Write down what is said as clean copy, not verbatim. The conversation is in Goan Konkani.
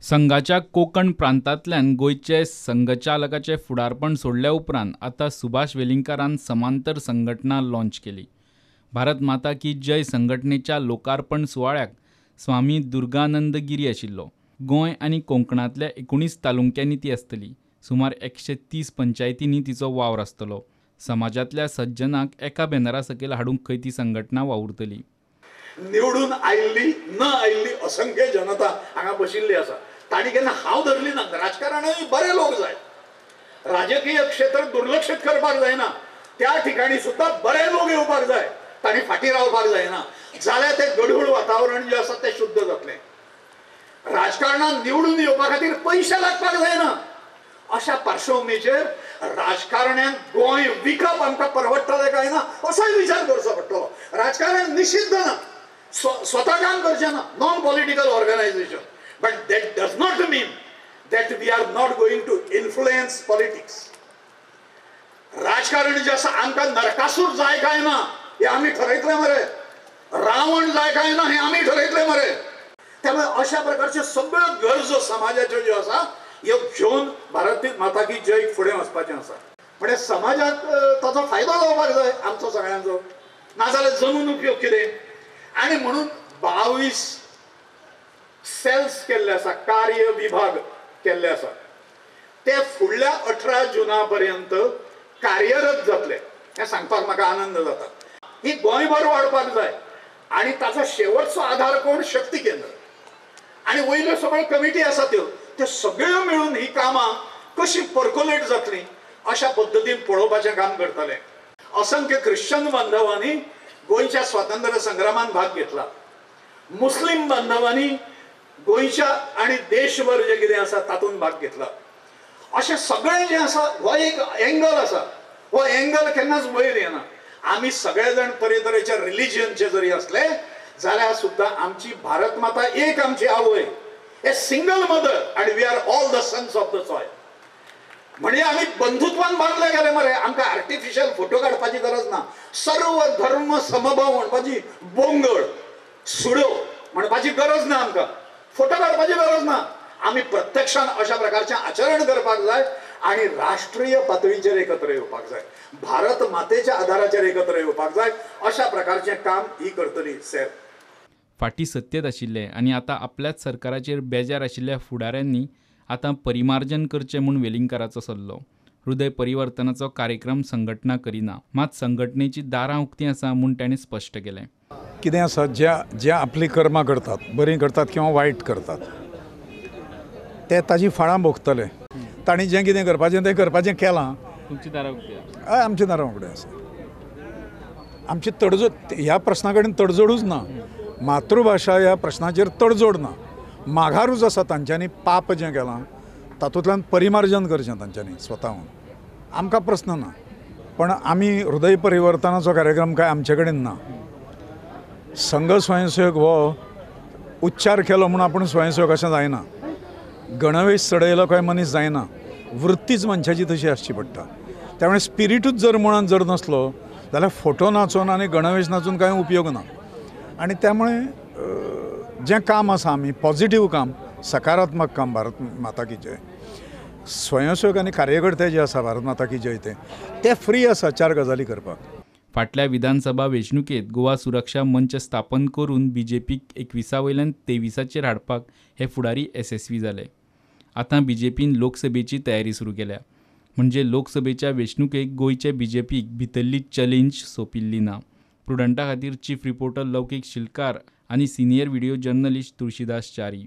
संघाच्या कोकण प्रांतांतल्यान गोंयचे संघचालकाचे फुडारपण सोडल्या उपरांत आतां सुभाष वेलिंगकारान समांतर संघटना लॉन्च केली. भारत माता की जय संघटनेच्या लोकार्पण सुवाळ्याक स्वामी दुर्गानंद गिरी आशिल्लो. गोंय आनी कोंकणांतल्या 19 तालुक्यांनी ती आसतली. सुमार 130 पंचायतींनी तिचो वावर आसतलो. समाजांतल्या सज्जनाक एका बॅनरा सकयल हाडूंक खंय ती संघटना वावुरतली. निवडून आयिल्ली न आयिल्ली असंख्य जनता हांगा बशिल्ली आसा. तांणी केन्ना हांव धरली ना. राजकारणानूय बरे लोक जाय, राजकीय क्षेत्र दुर्लक्षित करपाक जायना, त्या ठिकाणी सुद्दां बरे लोक येवपाक जाय, तांणी फाटीं रावपाक जायना, जाल्यार तें गढूळ वातावरण जें आसा तें शुद्ध जातलें. राजकारणान निवडून येवपा खातीर पयशे लागपाक जायना. अशा पार्श्वभूमीचेर राजकारण्यांक गोंय विकप आमकां परवडटलें काय ना असोय विचार करचो पडटलो. राजकारण निषिद्ध ना, स्वता काम करचें ना, non political organisation, but that does not mean that we are not going to influence politics. राजकारण जें आसा आमकां नरकासूर जाय काय ना हें आमी ठरयतले मरे, रावण जाय काय ना हें आमी ठरयतले मरे. त्यामुळे अशा प्रकारच्यो सगळ्यो गरजो समाजाच्यो ज्यो आसा ह्यो घेवन भारत माता की जय फुडें वचपाचें आसा. म्हणजे समाजाक ताचो फायदो जावपाक जाय आमचो सगळ्यांचो, नाजाल्यार जमून उपयोग कितें. आनी म्हणून 22 सेल्स केल्ले आसा, कार्य विभाग केल्ले आसा, ते फुडल्या 18 जुना पर्यंत कार्यरत जातले हें सांगपाक म्हाका आनंद जाता. ही गोंयभर वाडपाक जाय आनी ताचो शेवटचो आधार कोण, शक्ती केंद्र आनी वयल्यो सगळ्यो कमिटी आसा त्यो त्यो सगळ्यो मेळून ही कामां कशी पर्कोलेट जातली अशा पद्दतीन पळोवपाचें काम करतले. असंख्य ख्रिश्चन बांधवांनी गोंयच्या स्वातंत्र्य संग्रामात भाग घेतला, मुस्लिम बांधवांनी गोंयच्या आनी देशभर जे कितें आसा तातूंत भाग घेतला. अशें सगळें जें आसा हो एक एंगल आसा, हो एंगल केन्नाच वयर येना. आमी सगळे जाण तरेतरेच्या रिलिजनचे जरी असले जाल्यार सुद्दां आमची भारत माता एक आमची आवय, a single mother, and we are all the sons of the soil. म्हणजे आमी बंधुत्वान बांदले गेले मरे, आमकां आर्टिफिशियल फोटो काडपाची गरज ना. सर्व धर्म समभाव म्हणपाची बोंगळ सुड्यो म्हणपाची गरज ना, आमकां फोटो काडपाची गरज ना. आमी प्रत्यक्षान अशा प्रकारचें आचरण करपाक जाय आनी राष्ट्रीय पातळीचेर एकत्र येवपाक जाय, भारत मातेच्या आधाराचेर एकत्र येवपाक जाय. अशा प्रकारचें काम ही करतली सेल. फाटीं सत्तेत आशिल्ले आनी आतां आपल्याच सरकाराचेर बेजार आशिल्ल्या फुडाऱ्यांनी आतां परिमार्जन करचें म्हूण वेलिंगकाराचो सल्लो. हृदय परिवर्तनाचो कार्यक्रम संघटना करिना, मात संघटनेची दारां उक्तीं आसा म्हूण ताणें स्पश्ट केलें. कितें आसा, ज्या ज्या आपलीं कर्मां करतात, बरीं करतात किंवा वायट करतात, ते ताजी फळां भोगतले. तांणी जें कितें करपाचें तें करपाचें केलां. तुमची दारां उक्ती आसा? आमची दारां उगडी आसा. आमची तडजोड ह्या प्रस्ना कडेन तडजोडूच ना, मातृभाशा ह्या प्रश्नाचेर तडजोड ना, माघारूच आसा. तांच्यांनी पाप जें केलां तातूंतल्यान परिमार्जन करचें तांच्यांनी स्वताहून, आमकां प्रस्न ना. पण आमी हृदय परिवर्तनाचो कार्यक्रम काय आमचे कडेन ना. संघ स्वयंसेवक हो उच्चार केलो म्हूण आपूण स्वयंसेवक अशें जायना, गणवेश चडयलो काय मनीस जायना, वृत्तीच मनशाची तशी आसची पडटा. त्यामुळे स्पिरिटूच जर मुळांत जर नासलो जाल्यार फोटो नाचून आनी गणवेश नाचून कांय उपयोग ना. आनी त्यामुळे जें काम आसा आमी पॉझिटीव काम, सकारात्मक काम भारत माता की जय, स्वयंसेवक आनी कार्यकर्ते जे आसा भारत माता की जय ते फ्री आसा चार गजाली करपाक. फाटल्या विधानसभा वेंचणुकेंत गोवा सुरक्षा मंच स्थापन करून बीजेपीक 21 वयल्यान 23चेर हाडपाक हे फुडारी येसस्वी जाले. आतां बीजेपीन लोकसभेची तयारी सुरू केल्या, म्हणजे लोकसभेच्या वेंचणुकेक गोंयचे बीजेपीक भितरली चॅलेंज सोंपिल्ली ना. प्रुडंटा खातीर चीफ रिपोर्टर लौकीक शिलकार आनी senior video journalist Tulsidas Chari.